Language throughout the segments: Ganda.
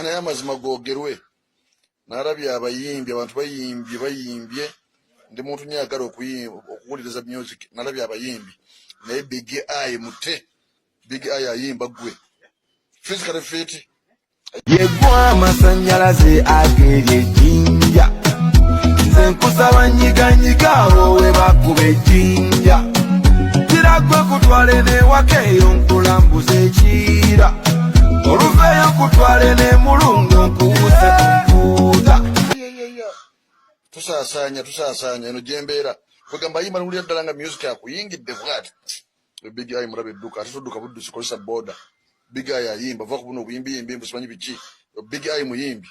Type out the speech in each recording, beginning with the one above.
Naye amazima googerwe, nalabye abayimbi, abantu bayimbye, bayimbye. Ndi muntu nyo ayagala okuwuliriza music. Nalabye abayimbi, naye Big Eye mute. Big Eye ayimba gwe physically fit. Yegwa amasanyalaze ageri ejjinja, nze nkusaba nyiganyiga awo we bakuba ejjinja, kiragwe kutwale newaka eyo nkulambuza ekiira, oluveeyo kutwale ne mulungu nkuwuse ku nkuuta. Tusaasaanya, tusaasaanya eno gyembeera. Kwegamba ayimba nowulira ddala nga music akuyingidde bwati. Big Eye mulabe edduka, ate todduka buddusi, kozesa boda. Big Eye ayimba, va ku buno obuyimbiyimbi mbu simanyi biki. Big Eye muyimbi,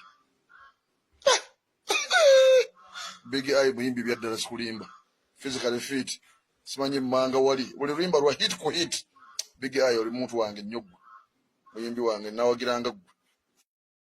Big Eye muyimbi byaddala, sikulimba. Physically fit, simanyi mmanga wali, buli luyimba lwa hit ku hit. Big Eye oli muntu wange nnyo, ggwe muyimbi wange, nawagiranga ggwe.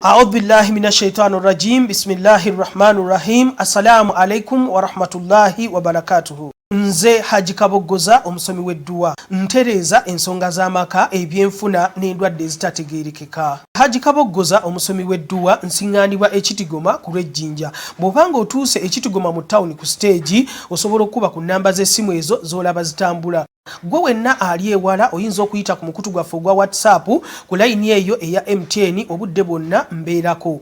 Audhu billahi min ashaitani rajim, bismillahi rahmani rahim. Assalamu alaikum warahmatullahi wabarakatuhu. Nze Haji Kaboggoza, omusomi w'edduwa, ntereeza ensonga z'amaka, ebyenfuna n'endwadde ezitategeerekeka. Haji Kaboggoza, omusomi w'edduwa, nsiŋŋaanibwa Ekitigoma ku lw'Ejjinja. Bw'oba nga otuuse Ekitigoma mu tawuni ku siteegi, osobola okukuba ku nnamba z'essimu ezo z'olaba zitambula. Gwe wenna ali ewala oyinza okuyita ku mukutu gwaffe ogwa WhatsApp ku layini eyo eya MTN, obudde bwonna mbeerako.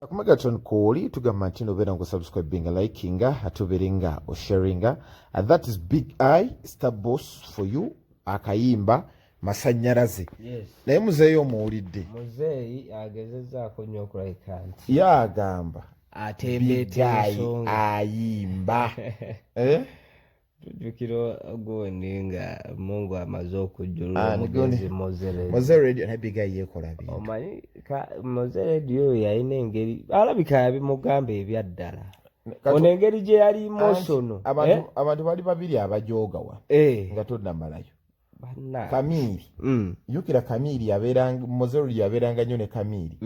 Ku Megatron kwoli tugamba nti nobeera nga osubscribinga, likinga, ate obeere nga osharinga. That is Big Eye, Star Boss for you, akayimba Masanyalaze. Naye muzeeyi omuwulidde? Muzeeyi agezezaako nnyo okulabika nti ye agamba atembeeta Big Eye ensonga. Ayimba, eh? Tujjukira gundi nga Mungu amaze okujjulula Ah, omugenzi Mowzey Radio. Mowzey Radio, naye Big Eye yeekola bintu. Omanyi Mowzey Radio oyo yalina engeri alabika yabimugamba ebyaddala. Ono engeri gye yali emotional. Abantu bali babiri abajoogawa nga tonnamalayo. Bannange. Kamiiri. Jjukira Kamiiri yabeeranga, Mowzey Radio yabeeranga nnyo ne Kamiiri.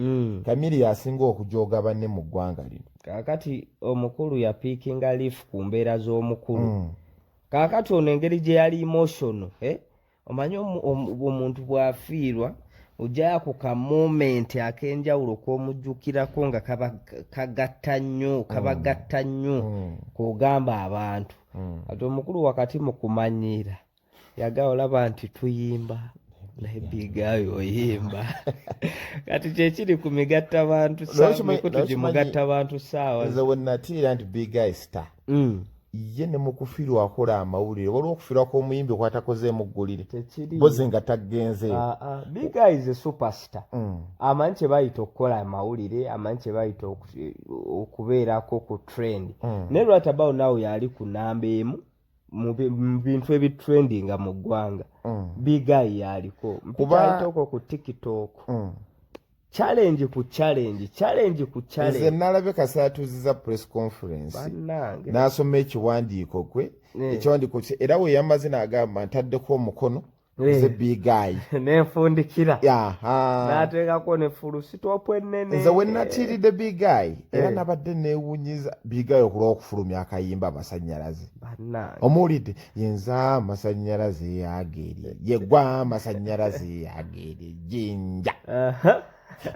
Kamiiri yasinga okujooga banne mu ggwanga lino. Kaakati omukulu yapiikinga leaf ku mbeera z'omukulu. Kaakati ono engeri gye yali emotional, eh? Omanyi omuntu bw'afiirwa ojjayo ako ka moment ak'enjawulo k'omujjukirako nga kaba kagatta nnyo, kabagatta nnyo k'ogamba abantu. Kati omukulu wakati mu kumanyiira yaga olaba nti tuyimba, naye Big Eye oyimba. Kati kyekiri ku migatta bantu, mikutu gimugatta bantu saawa. Nze we natiira nti Big Eye star, ye ne mukufiirwa akola amawulire. Waliwo okufiirwa kw'omuyimbi kwatakozeemu ggulire. Tekiri. Boze nga tagenzeeyo. Ah, ah, Big Eye is a superstar. Amanyi kye bayita okukola amawulire, amanyi kye bayita okubeerako ku trend. Naye right about now yali ku namba 1 mu bintu ebitrendinga mu ggwanga. Big Eye yaliko mpitaayitoko ku TikTok, challenge ku challenge, challenge ku Nze challenge. nalabye kasaatuuziza press conference Bannange. n'asoma ekiwandiiko kwe ekiwandiiko kye, era we yamaze n'agamba, "Ntaddeko omukono, nze Big Eye." Nenfundikira. Aha. N'ateekako ne full stop ennene. Nze we natiiridde Big Eye era nabadde neewunyiza Big Eye okulwa okufulumya akayimba Amasanyalaze. Bannange. Omuwulidde yenza amasanyalaze ageri yegwa amasanyalaze ageri jinja.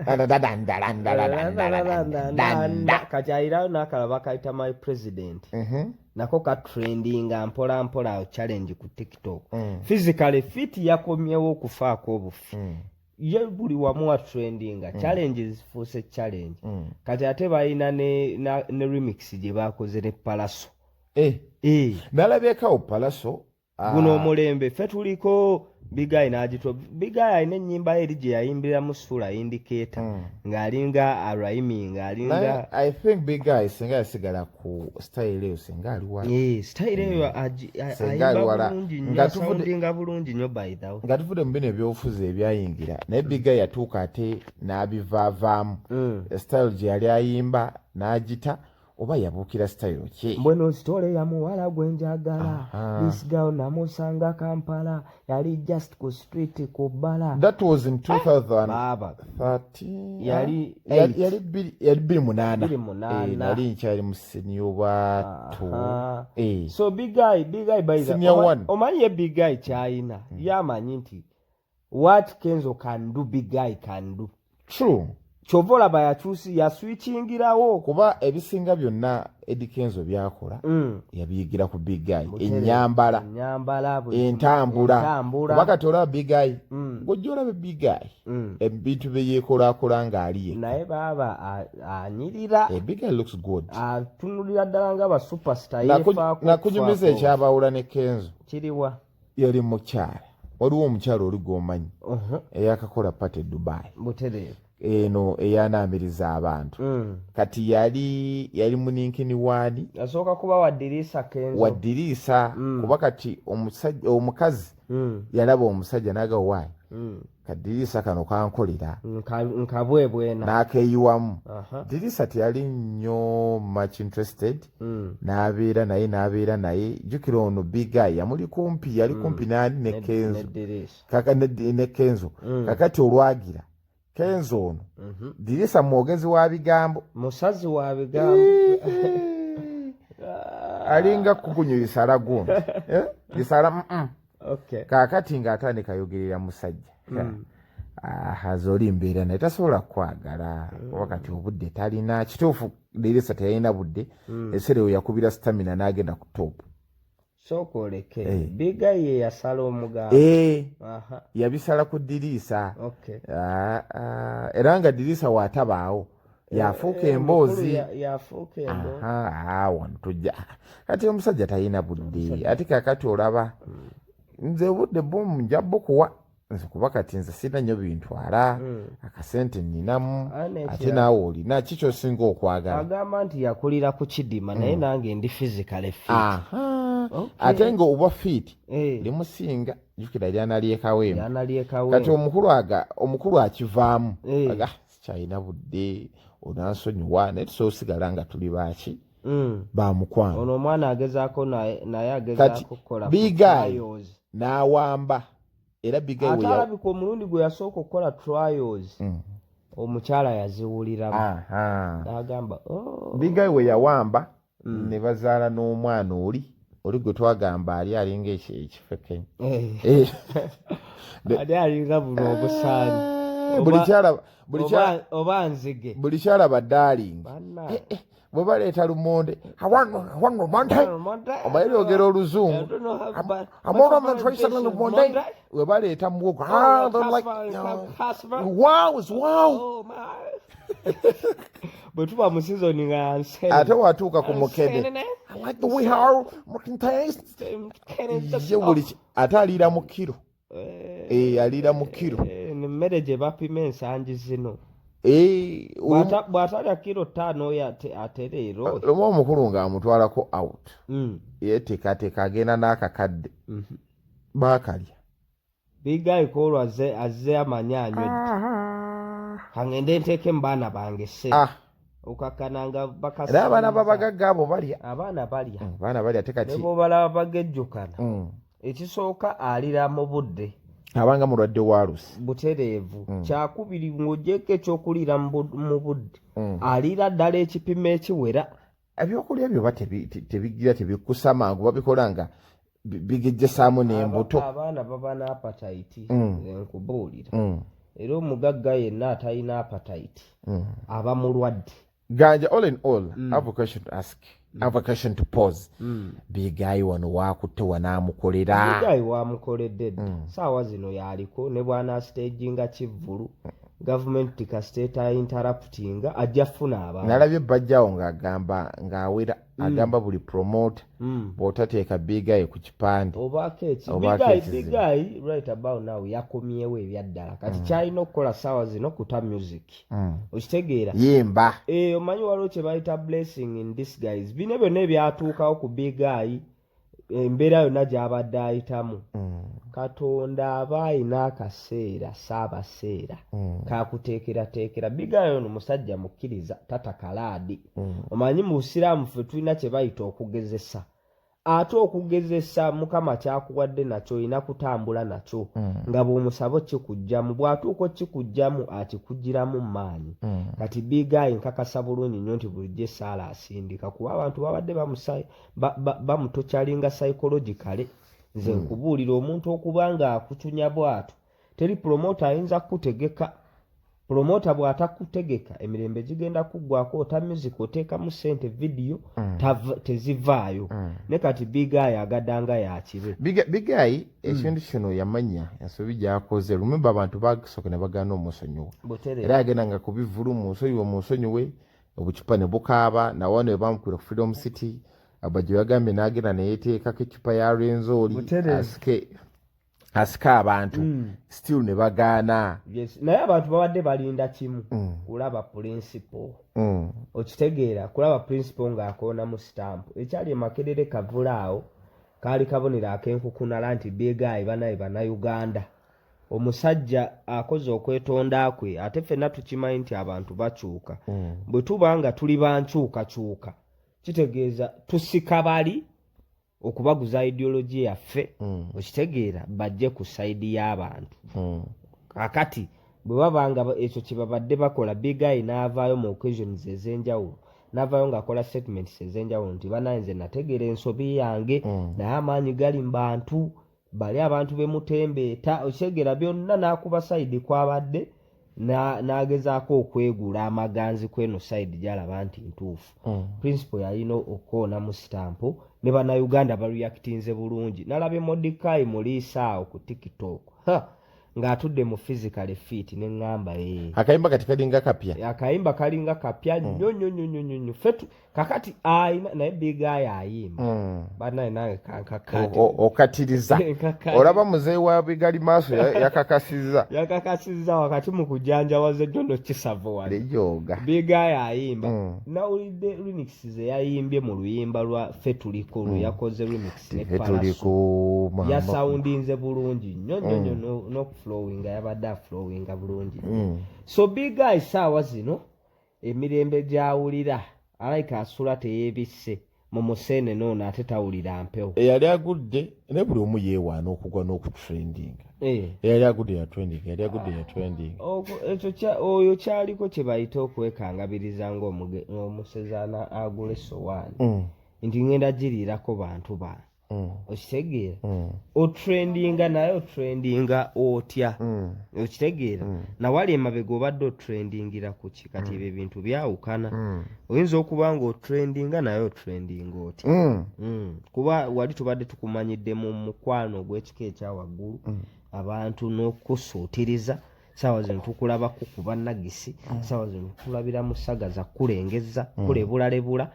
Dandandandandandandandanda. Kati ayirayo n'akalala bakayita My President. Nako katrendinga mpola mpola awo, challenge ku TikTok. Physically Fit yakomyewo okufaako obufi. Ye buli wamu wa trendinga, challenge zifuuse challenge. Kati ate balina ne remix gye bakoze ne Palaso. Eh, Eh, nalabyekawo Palaso, ah, guno omulembe ffe tuliko. Big Eye n'agitwa. Big Eye alina ennyimba ye eri gye yayimbiramu Sula Indicator, ng'alinga arhyming, alinga Naye I think Big Eye singa yasigala ku style eyo, singa ali wala. Eh, style eyo Singa ali ayimba wala. bulungi nnyo, Nga tuvudde- soundinga bulungi nnyo, by the way. Nga tuvudde mu bino ebyobufuzi ebyayingira, naye Big Eye yatuuka ate n'abivaavaamu. Style gye yali ayimba n'agita, oba yabuukira style ki? Mbweno story ya muwala gwe njagala. This girl namusanga Kampala, yali just ku street ku bbala. That was in 2013. Baaba yali eight. Yali 2008. 2008. Eh, nali nkyali mu senior batu. Eh. So Big Eye, Big Eye by the Senior one. Omanyi ye Big Eye kyayina, ye amanyi nti what Kenzo can do, Big Eye can do. True. Kyova olaba yakyusi yaswichingirawo. Kuba ebisinga byonna Eddy Kenzo byakola yabiyigira ku Big Eye, ennyambala, entambula. Kuba kati olaba Big Eye, ng'ojja olaba Big Eye ebintu bye yeekolakola ng'ali yekka. Naye baaba anyirira. Big Eye looks good. Atunulira ddala nga ba superstar, yeefaako. Nakunyumiza ekyabawula ne Kenzo. Kiriwa? Yali mukyala, waliwo omukyala oli gw'omanyi eyakakola party e Dubai. Butereevu. Eno eyanaamiriza abantu. Kati yali muninkini waani? Yasooka kuba wa Diriisa Kenzo. Wa Diriisa. Kuba kati omusajja, omukazi yalaba omusajja naga waayi kadiriisa kano kankolera. Nkabwebwena. N'akeeyiwamu. Diriisa teyali nnyo much interested. N'abeera naye, n'abeera naye. Jjukira ono Big Eye yamuli kumpi, yali kumpi nani ne Kenzo. Ne Diriisa. Ne Kenzo. Kakati olwagira Kenzo ono, Diriisa mwogezi wa bigambo. Musazi wa bigambo. Alinga kukunyu lisala gundi. Lisala. Kaakati ng'atandika ayogerera musajja. Azo oli mbeera naye tasobola kukwagala kuba kati obudde talina. Kituufu, Diriisa teyalina budde. Eseera eyo yakubira stamina n'agenda ku top. Sooka oleke. Big Eye ye yasala omugambo. Yabisala ku Diriisa. Era nga Diriisa waatabaawo yafuuka emboozi. Mukulu yafuuka emboozi. Wano tujja kati omusajja talina budde, ate kakati olaba nze obudde bwomu nja bukuwa nze, kuba kati nze sirina nnyo bintwala, akasente nninamu, ate naawe olina ki kyosinga okwagala. Agamba nti yakulira ku kidima, naye nange ndi physically fit. Ate nga oba fit limusinga, jjukira lyanalyekawempe. Lyanalyekawempe. Kati omukulu aga omukulu akivaamu aga sikyalina budde, onansonyiwa, naye tusobola osigala nga tuli baaki bamukwano. Ono omwana agezaako naye agezaako Kati kukola ku Big Eye trials. n'awamba era Big Eye Ate alabika omulundi gwe yasooka okukola trials, omukyala yaziwuliramu n'agamba, "Oh." Big Eye we yawamba ne bazaala n'omwana oli gwe twagamba ali alinga ekifekenyi. Ali alinga buno obusaani. Oba nzige. Buli kyalaba darling. Banna. Bwe baleeta lumonde, awanno Lumonde. Omanyi lyogera oluzungu. I don't know how, I'm but all on the but trace of this is lumonde. Monday. We baleeta muwogo. Oh, They're like, Kasper, Kasper. Wow, it's wow. Oh, my. Bwe tuba mu season nga nsene. Ate watuuka ku mukene. Nsenene. I like the way how mucking tastes. Mukene just Ye buli ate aliira mu kiro. Aliira mu kiro. Emmere gye bapima ensangi zino. Bw'atalya kiro 5 oyo atereera oyo. Lumu omukulu ng'amutwalako out. Yeeteekateeka agenda n'akakadde. Baakalya. Big Eye kwolwo azze amanyi anywedde. Kangende nteeke mu baana bange ssente. Okakkana nga bakasiriza. Era abaana b'abagagga abo balya. Abaana balya. Abaana balya ate kati. Ne bw'obalaba bagejjukana. Ekisooka alira mu budde. Abanga mulwadde wa lusi. Butereevu. Kyakubiri ng'ogyeko ekyokuliira mu budde. Aliira ddala ekipimo ekiwera. Ebyokulya byo tebigira tebikusa mangu, babikola nga bigejjesaamu n'embuto. Abaana baba n'apatayiti, nkubuulira. Era omugagga yenna atalina apatayiti aba mulwadde. Ganja, all in all, I have a question to ask. I have a question to pose. Big Eye wano waakutte wanaamukolera. Big Eye waamukoledde dda. Saawa zino yaliko ne bw'anaastaginga kivvulu. Gavumenti kasita interruptinga ajja funa abantu. Nalabye bajjawo ng'agamba ng'awera, agamba buli promoter bw'otateeka Big Eye ku kipande. Obaako eki- Obaako Big Eye, ekizibu. Big Eye, right about now yakomyewo ebyaddala. Kati kyalina okukola saawa zino kuta music. Okitegeera? Yimba. Omanyi waliwo kye bayita blessing in disguise. Bino byonna ebyatuukawo ku Big Eye, embeera yonna gy'abadde ayitamu. Katonda aba alina akaseera, saabaseera, kakuteekerateekera. Big Eye ono musajja mukkiriza, tata kalaadi. Omanyi mu busiraamu ffe tulina kye bayita okugezesa. Ate okugezesa Mukama kyakuwadde nakyo olina kutambula nakyo. Nga bw'omusaba okikuggyamu, bw'atuuka okikuggyamu akikuggyiramu mu maanyi. Kati Big Eye nkakasa bulungi nnyo nti bulijjo essaala asindika, kuba abantu babadde bamutokyalinga psychologically. Nze nkubuulira omuntu okuba nga akutunya bw'atyo, teri promoter ayinza kukutegeka. Promota bw'atakutegeka emirembe gigenda kuggwako, ota music oteekamu ssente, vidiyo tezivaayo. Ne kati Big Eye agadanga yakibe. Big Eye ekintu kino yamanya ensobi gyakoze. Remember, abantu bagisooka ne bagaana omusonyiwa. Era yagenda nga kubivulu, munsonyiwe, munsonyiwe, obucupa ne bukaaba. Nawano ebamukubira ku Freedom City, abajo yagambye n'agenda neyeteekako ecupa ya Rwenzori asike asika abantu, still ne bagaana. Yes. Naye abantu babadde balinda kimu, kulaba Principal. Okitegeera, kulaba Principal ng'akoonamu stamp. Ekyali emakerere kavula awo kaali kabonero ak'enkukunala nti Big Eye banaye Bannayuganda, omusajja akoze okwetonda kwe. Ate ffenna tukimanyi nti abantu bakyuka. Bwe tuba nga tuli bankyukakyuka, kitegeeza tusika bali okubaguza ideology yaffe. Okitegeera, bajje ku side y'abantu. Kakati bwe baba nga ekyo kye babadde bakola, Big Eye n'avaayo mu occasions ez'enjawulo, n'avaayo ng'akola statements ez'enjawulo nti banaye nze nategeera ensobi yange, naye amaanyi gali mu bantu bali, abantu bemutembeeta. Okitegeera, byonna n'akuba side kwabadde n'agezaako okwegula amaganzi kweno side gy'alaba nti ntuufu. Principal yalina okukoonamu sitampu ne Bannayuganda bareactinze bulungi. Nalabye Modikai Muliisa awo ku TikTok, ha, ng'atudde mu physical fit, ne ŋŋamba ee. Akayimba kati kalinga kapya. Akayimba kalinga kapya nnyo nnyo nnyo nnyo nnyo nnyo. Ffe kakati ayina naye Big Eye ayimba. Banaye nange kankakati. Okatiriza. Nkakati. Olaba muzeeyi wa bigali maaso yakakasizza. Yakakasizza wakati mu kujanjawaza ejjo kisavu wano. Lejooga. Big Eye ayimba. Nawulidde remix ze yayimbye mu luyimba lwa Ffe Tuliko lwe yakoze remix ne Ffe Palaso. Tuliko, mama. Yasoundinze bulungi nnyo nnyo nnyo, n'okuflowinga yabadde aflowinga bulungi. So Big Eye saawa zino emirembe gyawulira alayika asula teyeebisse mu museene noono, ate tawulira mpewo. Eyali agudde, naye buli omu yeewaana okugwa n'okutrendinga. Eyali agudde ya trending, eyali agudde ya trending. Ekyo oyo kyaliko kye bayita okwekangabiriza ng'omusezaana agula essowaani nti ngenda giriirako bantu bange. Okitegeera, otrendinga, naye otrendinga otya? Okitegeera, nawali emabega obadde otrendingira kuki? Kati ebyo ebintu byawukana. Oyinza okuba nga otrendinga, naye otrendinga otya? Kuba wali tubadde tukumanyidde mu mukwano ogw'ekika ekya waggulu, abantu n'okusuutiriza. Saawa zino tukulaba kukuba nagisi, saawa zino tukulabira mu saga za kulengeza, kulebulalebula.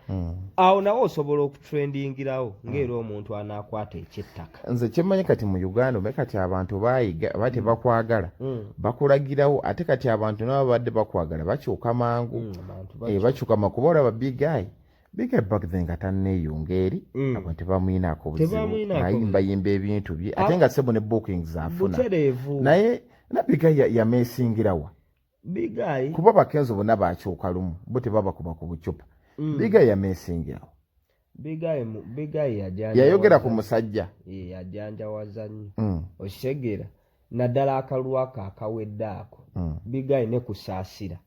Awo nawe osobola okutrendingirawo ng'era omuntu anaakwata ekyettaka. Nze kyemmanyi kati mu Uganda, omanyi kati abantu bayiga oba tebakwagala, bakulagirawo. Ate kati abantu nabo babadde bakwagala bakyuka mangu. Abantu Eh, bakyuka mangu, kuba olaba Big Eye, Big Eye back then nga tanneeyunga eri, abantu tebamwinaako buzibu. Tebamwinaako. Ayimbayimba ebintu bye, ate nga sebo ne bookings afuna. Butereevu. Naye na Big Eye yameesingirawa? Big Eye Kuba bakenzo bonna bakyuka lumu, bo tebabakuba ku bucupa. Big Eye yameesingirawa? Big Eye Big Eye yajanjawaza. Yayogera ku musajja. Ye, yajanjawaza nnyo. Okitegeera, naddala akalulu ako akawedde ako, Big Eye ne Kusaasira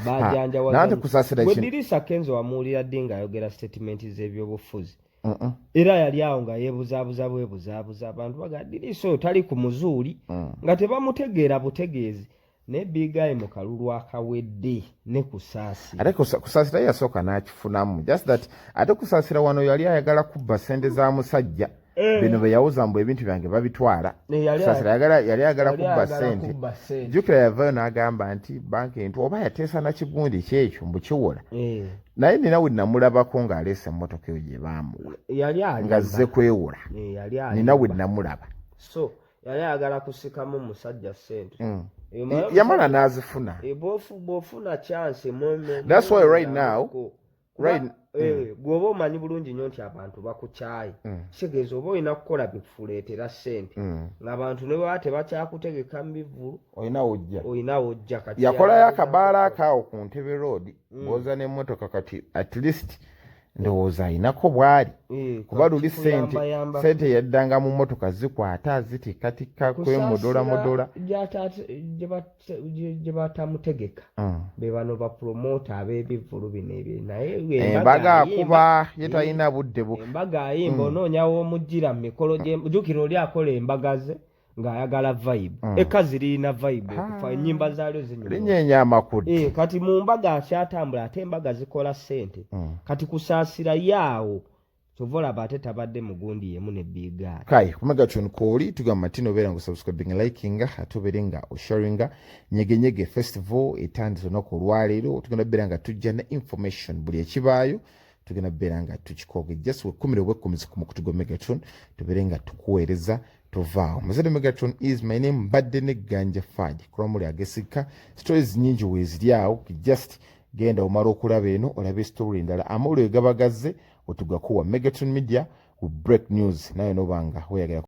bajanjawaza. Naye ate Kusaasira Bwe Dirisa Kenzo wamuwulira ddi ng'ayogera statement z'ebyobufuzi? Era yali awo nga yeebuzaabuza bwebuzaabuza. Abantu baga Dirisa oyo tali ku muzuuli, nga tebamutegeera butegeezi. Naye Big Eye mu kalulu akawedde ne Kusaasira. Ate Kusaasira ye yasooka n'akifunamu, just that ate Kusaasira wano yali ayagala kubba sente za musajja. Bino bye yawoza mbu ebintu byange babitwala. Eh, Kusaasira yali ayagala yali kubba ayagala sente. kubba sente. Jjukira yavayo n'agamba nti banka entu oba yateesa na kigundi kyekyo mbu kiwola. Naye nina we namulabako ng'aleese emmotoka eyo gye baamuwa Yali alimba. nga zze kwewola. Yali Nina we alimba. namulaba. So yali ayagala kusikamu musajja sente. Eyo Yamala n'azifuna. Bw'ofuna chance That's why right now, gweoba omanyi bulungi nnyo nti abantu bakukyaye, kitegeeza oba olina kukola bikuleetera ssente, ng'abantu ne baba tebakyakutegeka mu bivvulu, Olina wojja. Olina wojja. Kati Yakolayo yali akabaala akaawo ku Ntebe Road, bwoza n'emmotoka. Kati at least ndowooza ayinako bw'ali, kuba luli sente kikuyambayamba. Sente yaddanga mu mmotoka zikwata zitikkatikka kwemodola modola. Gye batamutegeka be bano bapromota ab'ebivvulu bino ebyo, naye Embaga akuba ye talina budde bu Embaga ayimba, onoonyawo omujjira mu mikolo gye. Jjukira oli akola embaga ze. Ng'ayagala vibe. Ekazi lirina vibe okufa, ennyimba zaalyo zinyuma. Linyeenya amakudde. Eh, kati mu mbaga akyatambula, ate embaga zikola ssente. Kati Kusaasira yaawo kyova olaba ate tabadde mugundi yemu ne Big Eye. Kai ku Megatron kwoli, tugamba nti nobeera nga osubscribinga, likinga, ate obeere nga osharinga. Nyegenyege Festival etandise olunaku olwaleero. Tugenda kubeera nga tujja ne information, buli ekibaayo tugenda kubeera nga tukikoge. Just wekumire obwekkumizi ku mukutu gwa Megatron, tubeere nga tukuweereza. Tovaawo. Muzadde Megatron is my name, mbadde ne Ganja Fad kulamuli agesika. Stories nyingi weeziri awo, just genda omala okulaba eno, olabe story endala, amawulire gaba gazze otugakuwa. Megatron Media, we break news. Naye nobanga weyagala.